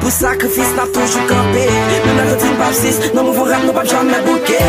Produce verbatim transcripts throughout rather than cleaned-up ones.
Pou sakrifis n ap toujou kanpe. Menm lè yo di n p ap sis, nan mouvman rap nou p ap janmen bouke.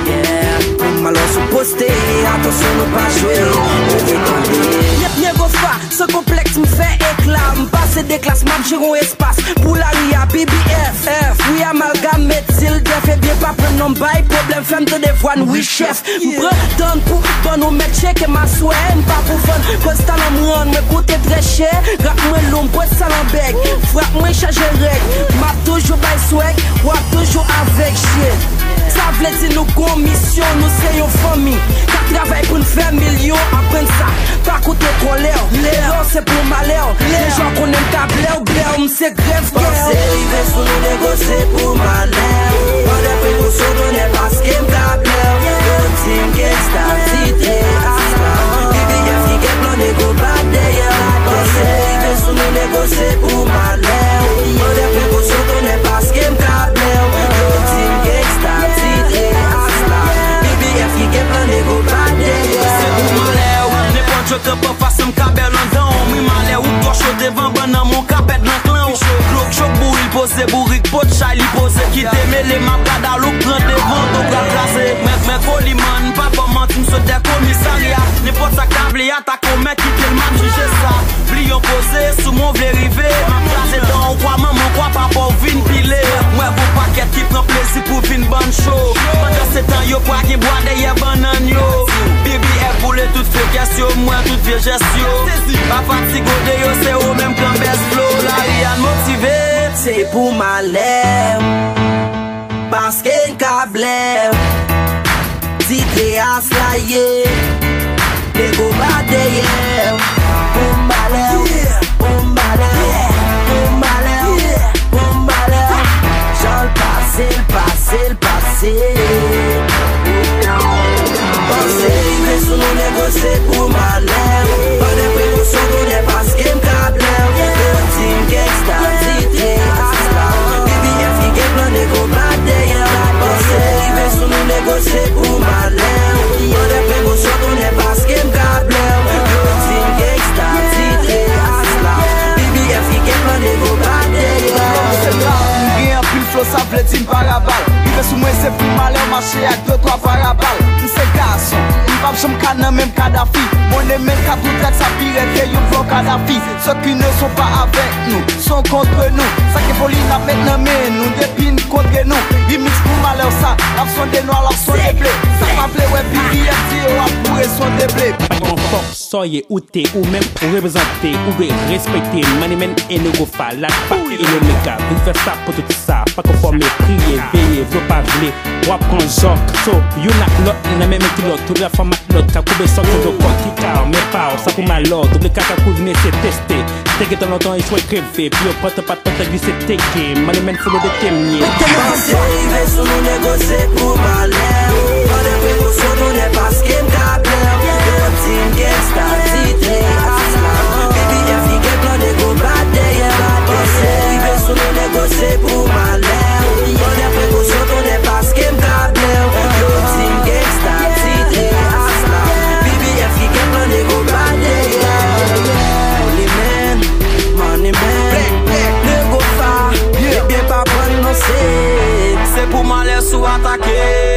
Yeah. Pou malè sou poste, atansyon nou pa jwe. Ou vin tande. Yep, Nego Fa, san konplèks m fè ekla. M pase de klas, m ap jere yon espas. Pou lari a, B B F, F, wi, amalgam, met zil, dèf, ebyen pa pran non bay pwoblèm, fè m tande vwa n, wi, chèf. M pran tan pou ban nou mèt tcheke m aswè, m pa pou vann, koz talan m rann mwen koute trè chè. Rap mwen lou, m pwès talan bèg, frap mwen chaje règ. M ap toujou bay swag, w ap toujou avèg, shit. Sa vle di nou gon misyon, nou se yon fanmi k ap travay pou n fè milyon, aprann sa, pa koute kòlè w. Erè w se pou malè w, deja w konnen m ka blè w, blè w, m se grèv kè w. Panse rive sou nou, Nego, se pou malè w. Pran de prekosyon, tonnè, paske m ka blè w. Yo di m gangsta, titre asla. B B F ki gen plan, Nego bat dèyè w. Panse rive sou nou, Nego, se pou malè w. Pran de prekosyon, tonnè, paske m ka blè w. Yo di m gangsta, titre asla. B B F ki gen plan, Nego bat dèyè w. Se pou malè w. Nenpòt yo kanpe anfas, m ka bè w nan dan w. M ri malè w, ou twò cho devan bann nan, men w ka pèd nan klan w. Glok chòk bouri, l poze bourik, pot chay li poze, kite mele, m ap gad alouk pran devan, to pral kraze. Mwen, mwen Koliman, pa fè manti, m sot dè komisarya. Nenpòt sa k ta vle atake w, mèt kite l, m ap jije sa. Bliye w poze, sou mwen w vle rive, m ap kraze dan w, kwa manman w, kwa papa w vin pile. Mwen gon pakèt ki pran plezi pou vin bann cho. Pandansetan, yo pral gen bwa dèyè bannann yo. B B F boule tout fekès yo, m wè tout vye jès yo. Pa fatige w deyò, se ou menm k nan bèz flo. Lari a n motive. Se pou malè w, paske n ka blè w. Titre asla ye, Nego bat dèyè w. Pou malè w, pou malè w, pou malè w, pou malè w. Jan l pase, l pase, l pase. Panse rive sou nou, Nego, se pou malè w. Pran de prekosyon, tonnè, paske m ka blè w. Yo di m gangsta, titre asla. B B F ki gen plan, Nego bat dèyè w. Panse rive sou nou, Nego, se pou malè w. Pran de prekosyon, tonnè, paske m ka blè w. Yo di m gangsta, titre asla. B B F ki gen plan, Nego bat dèyè w. M gen anpil flo, sa vle di m parabal. Rive sou mwen, se pou malè w, mache ak de twa parabal. M se gason, m p ap janm ka nan menm Kadafi. Mwen e men ka tou trèt, sa pi rèd ke yon vlò Kadafi. Ceux qui ne sont pas avec nous sont contre nous. Sa ke foli n ap met nan men nou depi n kontre nou. Remix pou malè w sa, n ap sonde nwa, l ap sonde ble. Sa pa vle wè B B F di yo ap boure sonde ble. Yon fòk sòye ou te ou menm ou reprezante, ou dwe respekte Money Man e Nego Fa, la pa e Omega. Vin fè sa pou tout sa, pa konfòme, priye, veye, vle w pa vle, w ap pran jòk. So, youn ak lòt, nan menm kilòt, tout la fanm ak lòt, ka koube sòk, koube kòk, ki ka men pa w, sa pou malè w, double kaka kouzine se teste. Te gentan lontan echwe kreve, pi yo pòt pa t pòt glise teke, Money Man folo de temye. Panse rive sou nou, Nego, se pou malè w. Pran de prekosyon, tonnè, paske m ka blè w. Yo di m gangsta, titre asla. B B F ki gen plan, Nego bat dèyè w. Panse rive sou nou, Nego, se pou malè w. Pran de prekosyon, tonnè, paske m ka blè w. Yo di m gangsta, titre asla. B B F ki gen plan, Nego bat dèyè w. Holy Man, Money Man, Nego Fa, ebyen pa prann non se. Se pou malè w atake.